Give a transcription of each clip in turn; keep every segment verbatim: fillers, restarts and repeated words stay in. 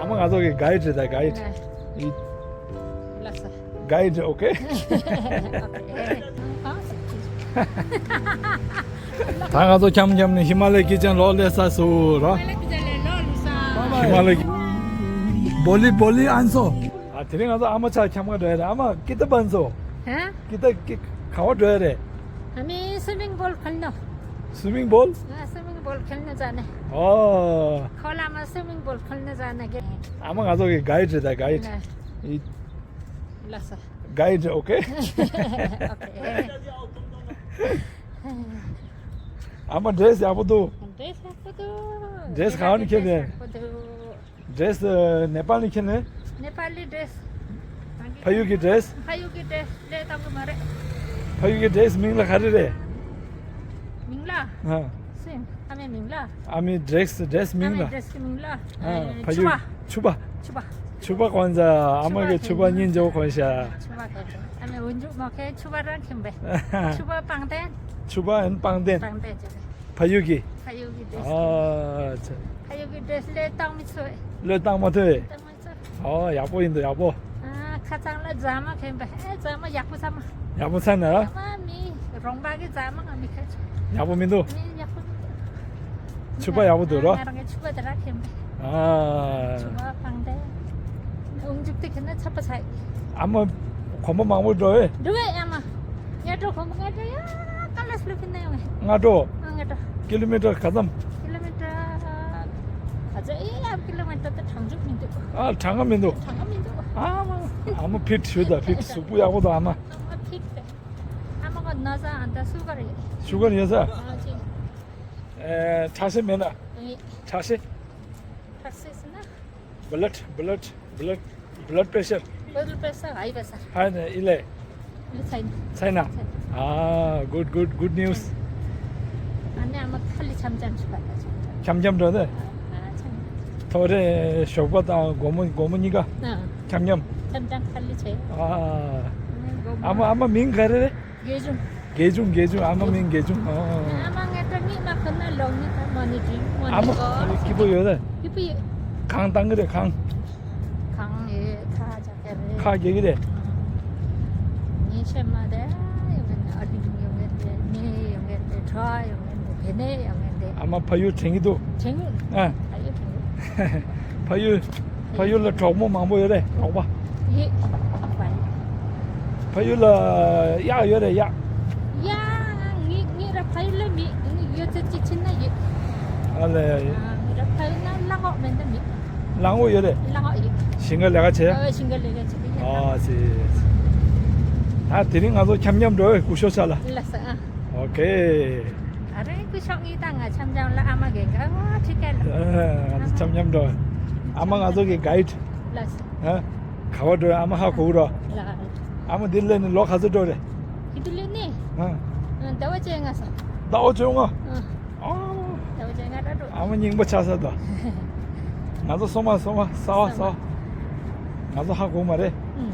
ཨ་མ་ང་ཚོ་གི་གའིཌ་རེད་ད། གའིཌ། ཨ། ཨི། ལགས་སོ། གའིཌ། ཨོ་ཁེ། ཨོ་ཁེ། གང་ཟེར་གྱི། ད་ང་ཚོ་འཁྱམ་འཁྱམ་ནས་ཧི་མ་ལའི་སྐྱིད་ཅན་ལོག་སླེབས་ཚར་སོང་ར། ཧི་མ་ལའི་སྐྱིད་ཅན་ལས་ལོག་སླེབས་ས། ཧི་མ་ལའི་སྐྱིད། བོ་ལི་བོ་ལི་ཨན་སོ། ཨ། དེ་རིང་ང་ཚོ་ཨ་མ་ཆ་འཁྱམ་ག་འགྲོ་ཡ་རེད། ཨ་མ། किधर बंद हो? हैं? किधर कि- ག་པར་འགྲོ་ཡ་རེད། हमें स्विमिंग पूल खेलना। Swimming pool? हाँ, स्विमिंग पूल खेलने जाना है। ཨོ། खोला में स्विमिंग पूल खेलने जाना है। ཨ་མ་ང་ཚོ་གི་གའིཌ་རེད་ད། གའིཌ། ཨི། ལགས་སོ། གའིཌ། ཨོ་ཁེ། ཨོ་ཁེ། ཨ་མ་ཌེ་རེས་ཡག་པོ་འདུག་ཌེ་རེས་ཡག་པོ་འདུག་ཌེ་རེས་གང་ནས་ཁྱེར་ནས། ཌེ་རེས་ཡག་པོ་འདུག་ཌེ་རེས་ནེ་པཱལ་ནས་ཁྱེར་ནས། ནེ་པཱ་ལི་ཌེ་རེས། ཕ་ཡུལ་གྱི་ཌེ་རེས། ཕ་ཡུལ་གྱི་ཌེ་རེས་ལས་བཏང་གི་མ་རེད། ཕ་ཡུལ་གྱི་ཌེ་རེས་མིང་ལ་ག་རེ་རེད། མིང་ལ། ཨ། སུ་ཡིན། ཨ་མའི་མིང་ལ། ཨ་མའི་ཌེ་རེས། ཌེ་རེས་མིང་ལ། ཨ་མའི་ཌེ་རེས་ཀྱི་མིང་ལ། ཨ། ཨེ། ཕ་ཆུ་ཡུལ། བ། ཆུ་བ། ཆུ་བ། ཆུ་བ་གོན་ཟ། ཨ་མ་གི་ཆུ་བ་སྙིང་རྗེ་པོ་གོན་ཤག་ཆུ་བ་གོན་ཤག་ཨ་མའི་འོ་འཇུག་མ་ཁའི་ཆུ་བ་རང་གྱོན་པས། ཆུ་བ་པང་གདན། ཆུ་བ་ཨན་པང་གདན། པང་གདན་གྱོན་པས། ཕ་ཡུལ་གྱི། ཕ་ཡུལ་གྱི་ཌེ་རེས། ཨ་ཙི། ཕ་ཡུལ་གྱི་ཌེ་རེས་ལས་བཏང་མི་ཚོད། ལས་བཏང་མ་ཐུབ། བཏང་མ་ཨོ། ཡག་པོ་ཡིན་འདུག་ཡག་པོ། ཨ། ཁ་སང་ལ་རྫ་མ་གྱོན་པ། ཨེ། རྫ་མ་ཡག་པོ་ཚ་མ། ཡག་པོ་ཚ་ན། རྫ་མ་མི་རོང་པ་གི་རྫ་མ་ང་མི་ཁ་ཆུ། ཡག་པོ་མི་འདུག་མི་ཡག་པོ་མི་འདུག་ཕྱུ་པ་ཡག་པོ་འདུག་རོ། ང་རང་གི་ཕྱུ་པ་དེ་ར་གྱོན་པ། ཨ། ཕྱུ་པ་པང་གདན། འོ་འཇུག་དེ་གྱོན་ན་ཚ་པ་ཚ་ཡི། ཨ་མ། གོམ་པ་མང་པོ་འགྲོ་ཨེ། འགྲོ་ཨེ་ཨ་མ། སྔ་དྲོ་གོམ་པ་སྔ་དྲོ་ཡ། ཀ་ལ་སློབ་ཕིན་ན་ཡོང་ངས། སྔ་དྲོ། ཨ། སྔ་དྲོ། ཀི་ལོ་མི་ཊར་ག་ཙམ། ཀི་ལོ་མི་ཊར་ག་ཚོད། ཨེ་ཡ། ཀི་ལོ་མི་ཊར་དེ་གྲངས་ཆུང་མི་འདུག་ཨ། གྲངས་ཀ་མི་འདུག་གྲངས་ཀ་མི་འདུག་ཨ་མ། ཨ་མ་ཕིཊ་ཞུ་ད། ཕིཊ། གཟུགས་པོ་ཡག་པོ་འདུག་ཨ་མ། ཨ་མ་ཕིཊ་རེད། ཨ་མ་ག་ན་ས་ཨ་ད་སུ་ག་རེད། ཤུ་གར་ཡོད་ས། ཨ་ཅེ། ཨེ། ཁྲག་ཤེད་མེད་ན། ཨེ། ཁྲག་ཤེད། ཁྲག་ཤེད་ཟེར་ན། བླཌ། བླཌ། བླཌ། བླཌ་པེ་ཤར། བླཌ་པེ་ཤར། ཧའི་པེ་ཤར། ཧའི་ནས་ཨི་ལེ། ཨི་ལེ་ཚའི་ན། ཚའི་ན། ཚའི་ན། ཨ། གུཌ་གུཌ་གུཌ་ནིའུ་སི། ཨ་ནི་ཨ་མ་ཁ་ལི་འཆམ་འཆམ་ཞིག་པ་ད་ཆུ། འཆམ་འཆམ་འགྲོ་ནས། ཨ། འཆམ། ཐོ་རེ་ཞོགས་པ་དང་དགོང་མོ། དགོང་མོ་གཉིས་ཀ་ཨ། འཆམ་འཆམ། འཆམ་འཆམ་ཁ་ལི་བྱས། ཨ། དགོང་མོ། ཨ་མ། ཨ་མ་མིང་ག་རེ་རེད། དགེ་སྦྱོང་། དགེ་སྦྱོང་། དགེ་སྦྱོང་། ཨ་མ་མིང་དགེ་སྦྱོང་། ཨ། ཨ་མ་ངས་ད་མིག་མ་ཁོ་ན་ལོག་ནི་ད་མ་ནི་དྲིན་མ་ཨ་ནི་མ་གོ་སྐྱིད་པོ་ཡོད་ད། སྐྱིད་པོ་ཡོད། གང་བཏང་གི་རེད་གང་། གང་ཡོད་ཁ་ཅག་ག་རེད། ཁ་རྒྱག་གི་རེད། ངས་ཤེས་མ་དེ་ཡོང་གི་ནི་ཨ་ལི་ཡོང་གི་རེད། ནས་ཡོང་གི་རེད། གྲོ་ཡོང་གི་རེད། བེ་ནས་ཡོང་གི་རེད། ཨ་མ་ཕ་ཡུལ་དྲན་གྱི་འདུག་དྲན་གྱི། ཨ། ཕ་ཡུལ་དྲན་གྱི། ཕ་ཡུལ། ཕ་ཡུལ་ལ་གྲོགས་མོ་མང་པོ་ཡོད་རེད། གྲོགས་པ། ཡོད། ཕ་ཡུལ་ལ་གཡག་ཡོད་རེད། གཡག་གཡག་ངའི་ངའི་ར་ཕ་ཡུལ་ལ་མེད། ངའི་ཡོད་ཚད་ཅིག་ཕྱིན་ན་ཡོད། ཨ་ལས། ཨ། ངའི་ར་ཕ་ཡུལ་ན་གླང་འོག་མེད་ན་མེད། གླང་འོག་ཡོད་རེད། གླང་འོག་ཡོད། ཞིང་ཁ་ལས་ཀ་བྱེད། ཨ། ཞིང་ཁ་ལས་ཀ་བྱེད་ཀྱི་ཡོད། ཨ་ཙི། ད་དེ་རིང་ང་ཚོ་འཆམ་འཆམ་འགྲོ་བའི་སྐུ་ཞབས་ས་ལ། ལགས་སོ། ཨ། ཨོ་ཁེ། ཨ་རེ་སྐུ་ཞབས་གཉིས་དང་ང་འཆམ་འཆམ་ལ་ཨ་མ་གི་ག་བ་ཁྲི་ཀ་ལ། ཨ། ང་ཚོ་འཆམ་འཆམ་འགྲོ། ཨ་མ་ང་ཚོ་གི་གའིཌ། ལགས་སོ། ཨ། ག་བ་འགྲོ་ཨ་མ་ཧ་གོ་གི་རོ། ལགས། ཨ་མ་འདི་ལས་ནི་ལོ་ག་ཚོད་འགྲོ་རེད། འདི་ལས་ནི། ཨ། ཟླ་བ་བཅོ་ལྔ་སོང་། ཟླ་བ་བཅོ་ལྔ། ཨ། ཨོ། ཟླ་བ་བཅོ་ལྔ་ར་འགྲོ། ཨ་མ་རྙིང་པ་ཆགས་ས་དོ། ང་ཚོ་སོ་མ་སོ་མ་ས་བ་ས་བ། ང་ཚོ་ཧ་གོ་མ་རེད། ཨུམ།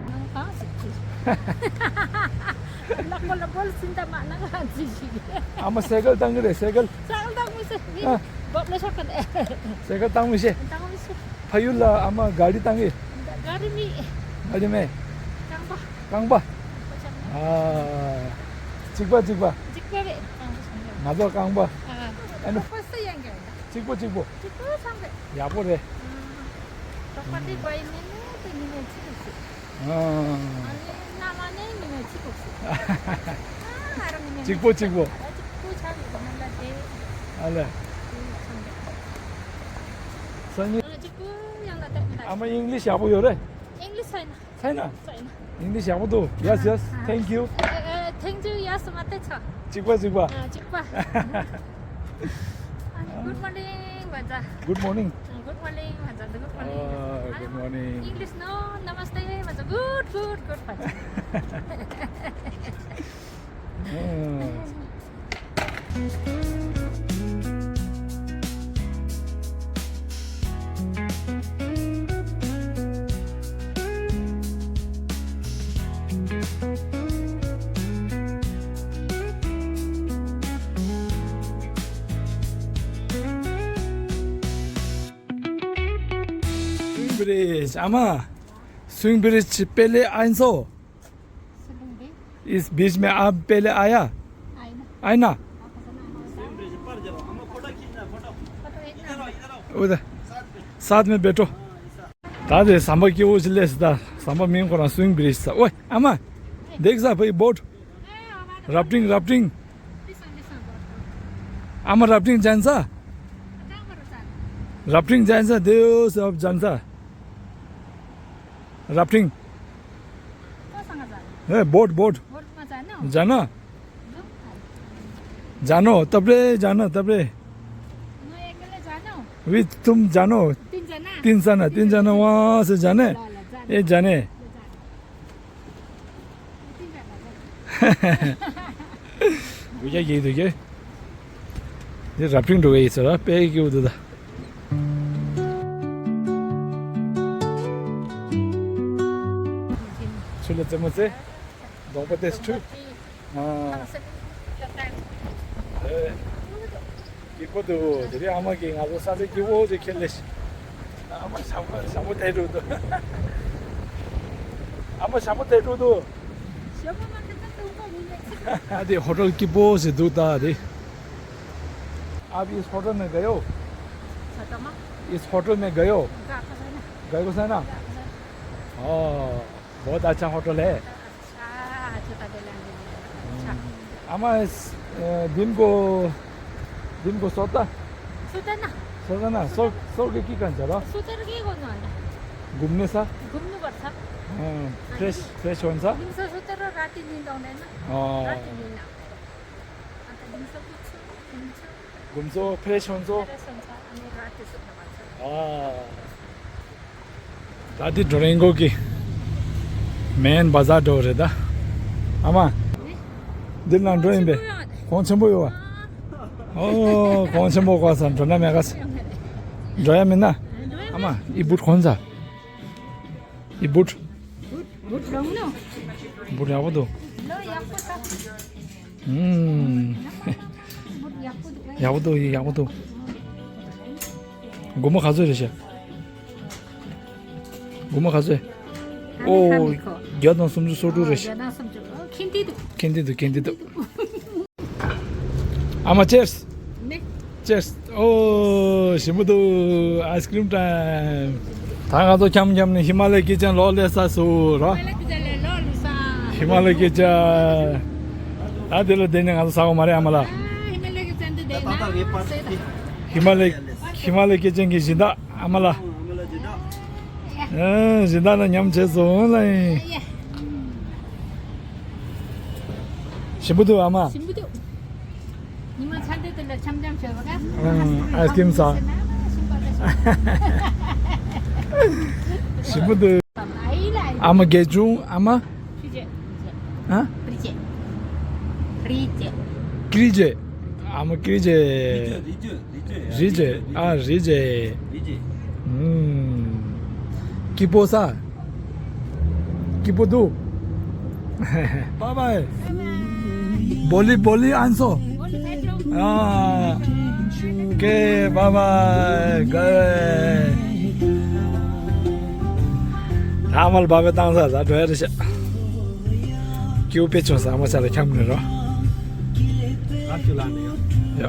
ནང་གང་ཞིག་ཅི། ལག་པ་ལ་བོལ་སིན་ད་མ་ནང་གང་ཅི་ཞིག་ཨ་མ་སའི་ཀལ་བཏང་གི་རེད། སའི་ཀལ། སའི་ཀལ་བཏང་མི་ཤེས། ཨ། བོབ་ལ་ཤོག་ག་ནས། སའི་ཀལ་བཏང་མི་ཤེས། བཏང་མི་ཤེས། ཕ་ཡུལ་ལ་ཨ་མ་ག་རི་བཏང་གི། ག་རི་མེད། ག་རི་མེད། རྐང་པ། རྐང་པ། ཨ། གཅིག་པ་གཅིག་པ། གཅིག་པ་རེད། རྐང་པ་སོང་ཡོད། ང་ཚོ་རྐང་པ། ཨ། ཨ་ནི། ཁོ་སུ་ཡང་གི། གཅིག་པོ་གཅིག་པོ། གཅིག་པོ་ཚང་རེད། ཡག་པོ་རེད། ཨ། རོགས་པ་དེ་བ་ཡིན་ནས་ནས་དེ་ཉི་མ་གཅིག་གཅིག་ཨ། ཨ་ནི་མནའ་མ་ནས་ཉི་མ་གཅིག་གཅིག་ཨ། ང་རང་ཉི་མ་གཅིག་པོ་གཅིག་པོ། ཨ། གཅིག་པོ་ཆགས་ཡོད་པ་ནང་ལ་དེ། ཨ་ལས། དེ་ཚང་རེད། སང་ཉིན། ཨ། གཅིག་པོ་ཡང་ལ་བསྡད་ཨ་མ་ཨིང་ལིཤ་ཡག་པོ་ཡོད་རེད། ཨིང་ལིཤ་ཚ་ན། ཚ་ན། ཚ་ན། ཨིང་ལིཤ་ཡག་པོ་འདུག Yes, yes. Thank you. ཨ། ཨ། Thank you. Yes, མ་བལྟས་ཆོག་གཅིག་པ་གཅིག་པ། ཨ། གཅིག་པ། ཨ་ནི། Good morning བ་ཛ། Good morning. Good morning བ་ཛ། Good morning. ཨ། Good morning. English no, namaste བ་ཛ། Good, good, good བ་ཛ། ཨ། ब्रिज, आमा, स्विङ ब्रिज पहले आइन्सो? इस बीच में आप पहले आया? आइना। उधर, साथ में बैठो। ད་དེ་ཟམ་པ་སྐྱིད་པོ་ཞིག་སླེབས་སོང་། ད་ཟམ་པ་མིང་ཁོ་རང་སུང་བི་རིཇ་ཟེར། ཨོའི་ཨ་མ། देख सा भाई बोट। Rafting, rafting. आमा राफ्टिंग जान्छ? राफ्टिंग जान्छ? देऊ सब जान्छ। राफ्टिंग। ए बोट, बोट। जान? जान? तपाईँ जान, तपाईँ। वी तुम जानो? तीन जना। तीन जना, तीन जना वहाँ से जाने। ए जाने। ཝི་ཡ་གི་འདུག་གེ། འདི་རབ་འབྲིང་འགྲོ་གི་ཡིན་ཟེར་བ་དཔེ་སྐྱིད་པོ་འདུག་ད། ཆུ་ལ་རྩེད་མོ་རྩེ། གདོང་པ་ཏེས་ཁྲུས། ཨ། ཨེ། སྐྱིད་པོ་འདུག་དེ་རིང་ཨ་མ་གིས་ང་ཚོ་ས་ཆ་སྐྱིད་པོ་ཅིག་ཁྱེར་སླེབས་ཤག་ཨ་མ་ཞྭ་མོ་ཞྭ་མོ་དེད་འགྲོ་འདུག་ཨ་མ་ཞྭ་མོ་དེད་འགྲོ་འདུག་ཞྭ་མོ་མ་འདི་ལྟ་འདུག་པ་ཡིན་ནས། ཨ་དེ་ཧོ་ཊེལ་སྐྱིད་པོ་ཞིག་འདུག་ད་དེ། आप इस होटल में गए हो? इस होटल में गए हो? गएको छैन? अँ, बहुत अच्छा होटल है। अच्छा, आज त बेला बेला। अच्छा। आमा, इस, अ, दिन को, दिन को सोता? सुत्दैन। सुत्दैन? सो-, सो के के खान्छ र? सुतेर के गर्नु अन्त? घुम्ने छ? घुम्नुपर्छ। अँ, फ्रेस, फ्रेस हुन्छ? दिउँसो सुतेर राति निन्द आउँदैन। अँ। राति निन्द आउँदैन। अन्त दिउँसो उठ्छु, घुम्छु। घुम्छु, फ्रेस हुन्छु। फ्रेस हुन्छ, अनि राति सुत्न पाउँछ। अँ। ད་འདི་འགྲོ་རིང་གོ་གི། མེན་བ་ཛར་འགྲོ་རེད་ད། ཨ་མ། འདི་ནང་འགྲོ་ཡིན་པས། གོང་ཆེན་པོ་ཡོད་བ། ཨོ། གོང་ཆེན་པོ་གོ་ས་འགྲོ་ན་མེད་ག་ས། འགྲོ་ཡ་མིན་ན། ཨ་མ། ཡི་བུད་གོན་ས། ཡི་བུད། བུད་རང་ནོ། བུད་ཡག་པོ་འདུག་ལོ་ཡག་པོ་ས། ཨུམ། ཡག་པོ་འདུག་ཡག་པོ་འདུག་སྒོར་མོ་ག་ཚོད་རེད་ཤག་སྒོར་མོ་ག་ཚོད། ཨོ། བརྒྱ་དང་སུམ་ཅུ་སོ་དྲུག་རེད་ཤག་བརྒྱ་དང་སུམ་ཅུ། ཨོ། ཁེངས་ཏེ་འདུག་ཁེངས་ཏེ་འདུག་ཁེངས་ཏེ་འདུག་ཨ་མ་ཅེར་སི། ནེ། ཅེར་སི། ཨོ། ཞིམ་པོ་འདུག་ཨའི་སི་ཀི་རིམ་ཊའིམ། ད་ང་ཚོ་འཁྱམ་འཁྱམ་ནས་ཧི་མ་ལ་ཡའི་སྐྱེས་ཆེན་ལོག་སླེབས་ས་སུ་ར། ཧི་མ་ལ་ཡའི་སྐྱེས་ཆེན། ད་དེ་ལ་བསྡད་ནས་ང་ཚོ་ཟ་བ་མ་རེད་ཨ་མ་ལགས། ཧི་མ་ལ་ཡའི་སྐྱེས་ཆེན་གྱི་སྦྱིན་བདག་ཨ་མ་ལགས། ཨེ། སྦྱིན་བདག་ལ་མཉམ་བྱས་སོང་ལ་ཡིན། ཞིམ་པོ་འདུག་ཨ་མ། ཞིམ་པོ་འདུག་ཉི་མ་ཚ་འདི་དེ་ལ་འཆམ་འཆམ་བྱས་པ་ཀ་ཨ་ཨའི་སི་ཀི་རིམ་ཟ། ཞིམ་པོ་འདུག་ཨ་མ་རྒས་བྱུང་ཨ་མ། ཨ། ཀྲི་ཅེ། ཨ་མ་ཀྲི་ཅེ། རི་ཅེ། ཨ། རི་ཅེ། ཨུམ། སྐྱིད་པོ་ས། སྐྱིད་པོ་འདུག Bye bye. बोली, बोली आन्सो। अँ। के bye bye गए। ད་ཨ་མ་ལ་བ་བའི་བཏང་ས་ད་འགྲོ་ཡ་རེད་ཤག་སྐྱིད་པོ་དཔེ་བྱུང་ས། ཨ་མ་ཅག་ལ་འཁྱམ་ནས་རོ། ཡ།